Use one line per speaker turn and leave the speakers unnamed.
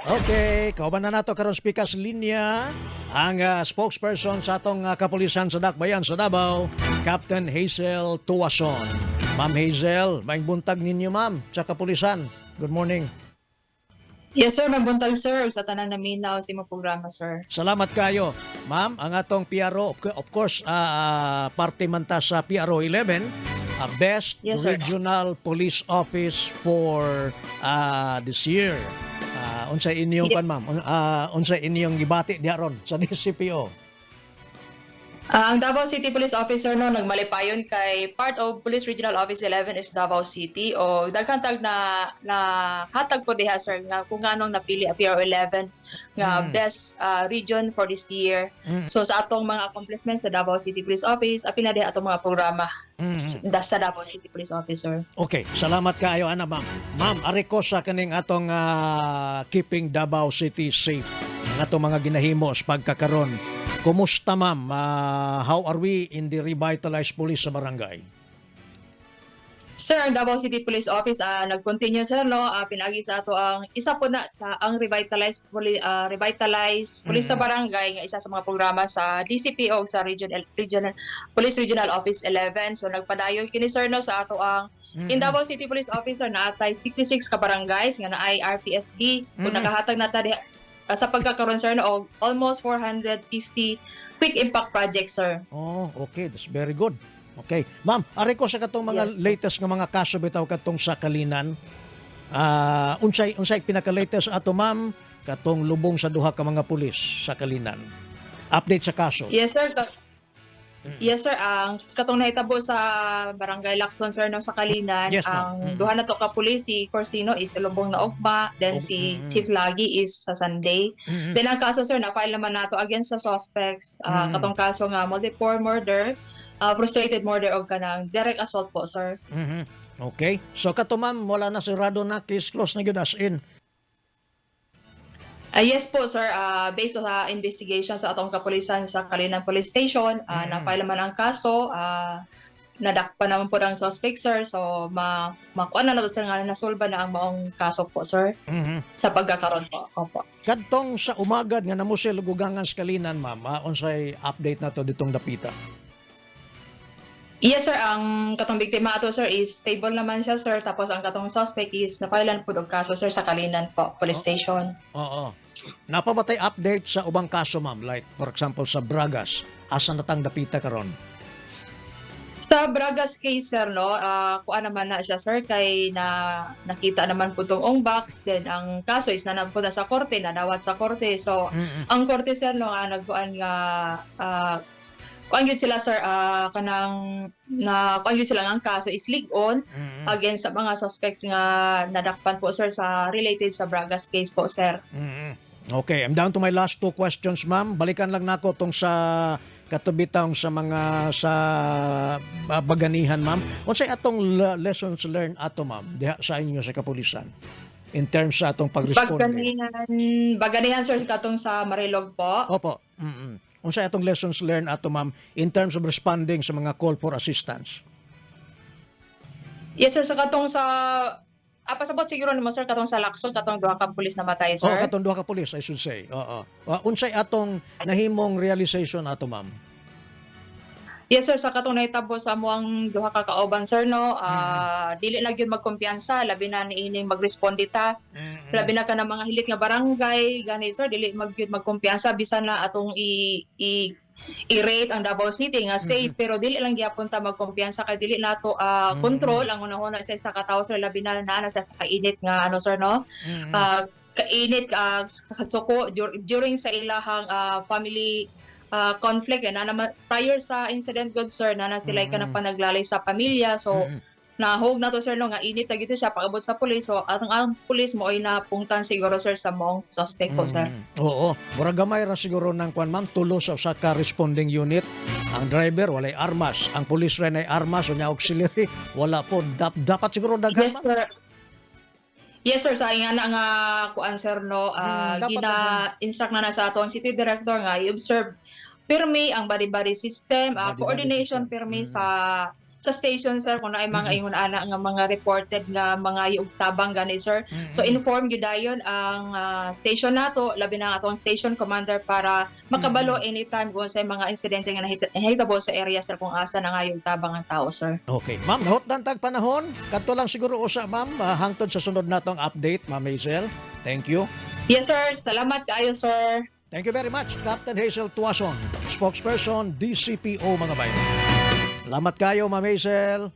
Okay, kauban na nato karon pikas linya ang spokesperson sa atong kapulisan sa Dakbayan sa Davao, Captain Hazel Tuason. Ma'am Hazel, maayong buntag ninyo, ma'am, sa kapulisan. Good morning.
Yes, sir, mabuntag, sir, sa tanan naminaw sa imong programa, sir.
Salamat kayo. Ma'am, ang atong PRO, of course, parte man ta sa PRO 11, Best
Yes, sir.
Regional Police Office for this year. Unsay inyong kan, ma'am? Unsay inyong gibati diha ron sa DCPO?
Ang Davao City Police Officer, no, nagmalipayon kay part of Police Regional Office 11 is Davao City o daghan tag na na hatag po diha, sir, nga kung nganong napili ang PRO 11 nga best region for this year. So sa atong mga accomplishments sa Davao City Police Office, apil na diha atong mga programa sa Davao City Police Officer.
Okay, salamat kaayo ana, ma'am. Ma'am, ari ko sa kaning atong Keeping Davao City Safe. Ang atong mga ginahimo sa pagkakaron. Kumusta, ma'am? How are we in the revitalized police sa barangay?
Sir, ang Davao City Police Office nag-continue, sir, no, pinagi sa ato ang isa po na sa ang revitalized police sa barangay nga isa sa mga programa sa DCPO sa Regional Police Regional Office 11. So nagpadayon kini, sir, no, sa ato ang in Davao City Police Officer naatay 66 ka barangays nga naay RPSB kung nakahatag na ta diha sa pagkakaroon, sir, no, og almost 450 quick impact projects, sir.
Oh, okay, that's very good. Okay. Ma'am, ari ko sa katong mga latest nga mga kaso bitaw katong sa Kalinan. Unsay pinaka-latest ato, ma'am, katong lubong sa duha ka mga pulis sa Kalinan? Update sa kaso.
Yes, sir. Yes, sir, ang katong nahitabo sa Barangay Lacson, sir, no, sa Kalinan,
Yes, ma'am.
ang duha na to ka pulis, si Corsino is lubong na ugma, then si Chief Lagi is sa Sunday. Then ang kaso, sir, na-file naman nato against sa suspects, katong kaso nga multiple murder, frustrated murder og kanang direct assault po, sir.
Okay. So kato, ma'am, wala na, sigurado na case closed na gyud as in?
Yes po, sir, based sa investigation sa atong kapulisan sa Kalinan Police Station, na-file naman ang kaso, nadakpa naman po ang suspect, sir. So makuha na nato, sir, nga nasolba na ang maong kaso po, sir, sa pagkakaroon po. Opo.
Kadtong sa umagad nga namusil og ugangan sa Kalinan, ma'am, unsay update na to ditong dapita?
Yes, sir, ang katong biktima ato, sir, is stable naman siya, sir. Tapos ang katong suspect is na-filean po og kaso, sir, sa Kalinan po, Police Station.
Oo. Naa pa ba tay update sa ubang kaso, ma'am? Like for example sa Bragas, asa na tang dapita karon?
Sa Bragas case, sir, no, kuha naman na siya, sir, kay na nakita naman po tong ungbak. Then ang kaso is na po na sa korte, nadawat sa korte. So ang korte, sir, no, nga nagkuan nga kuan gyud sila, sir, kanang na kuan gyud sila nga ang kaso is lig-on against sa mga suspects nga nadakpan po, sir, sa related sa Bragas case po, sir.
Okay, I'm down to my last two questions, ma'am. Balikan lang nako tong sa katubitang sa mga sa baganihan, ma'am. Unsay atong lessons learned ato, ma'am, diha sa inyo sa kapulisan in terms sa atong pagresponde?
Baganihan, Baganihan, sir, katong sa Marilog po?
Opo. Unsay atong lessons learned ato, ma'am, in terms of responding sa mga call for assistance?
Yes, sir, sa katong sa pasabot siguro nimo, sir, katong sa Lacson, katong duha ka pulis namatay, sir.
Oh, katong duha ka pulis, I should say. Oo. Unsay atong nahimong realization ato, ma'am?
Yes, sir, sa katong nahitabo sa amoang duha ka kauban, sir, no, dili na gyud magkumpiyansa labi na niining magresponde ta. Labi na ka ng mga hilit nga barangay, gani, sir, dili gyud magkumpiyansa bisan na atong i, i i-rate ang Davao City nga safe, pero dili lang gyapon ta magkumpiyansa kay dili nato control ang unahuna sa isa ka tawo, sir, labi na naa na sa kainit nga ano, sir, no, kainit, kasuko during sa ilahang family conflict eh, na naman prior sa incident good, sir, na na sila ka na panaglalay sa pamilya, so nahog na to, sir, no, nga init na gito siya pag-abot sa pulis, so ang pulis mo ay napungtan siguro, sir, sa maong suspect po, sir.
Oo. Murag gamay ra siguro ng kwan, ma'am, tulo sa usa ka responding unit. Ang driver walay armas, ang police rin ay armas, unya auxiliary wala po. Dapat siguro daghan,
Yes,
ma'am.
sir. Yes, sir, sa nga na nga kuan, sir, no,
Dapat
gina-instruct na na sa ato ang city director nga i-observe pirmi ang body-body system,
Body-body
coordination
system.
pirmi sa Sa station, sir, kung naay mga ingon ana nga mga reported nga mga tabang gani, sir. So inform gyud dayon ang station nato, labi na ang atong station commander, para makabalo anytime kung sa mga insidente nga nahitabo sa area, sir, kung asa na nga tabang ang tao, sir.
Okay. Ma'am, nahutdan tag panahon. Kadto lang siguro usa, ma'am. Hangtod sa sunod natong update, Ma'am Hazel. Thank you.
Yes, sir. Salamat kaayo, sir.
Thank you very much, Captain Hazel Tuason, spokesperson, DCPO, mga bayan. Salamat kayo, Ma'am Hazel.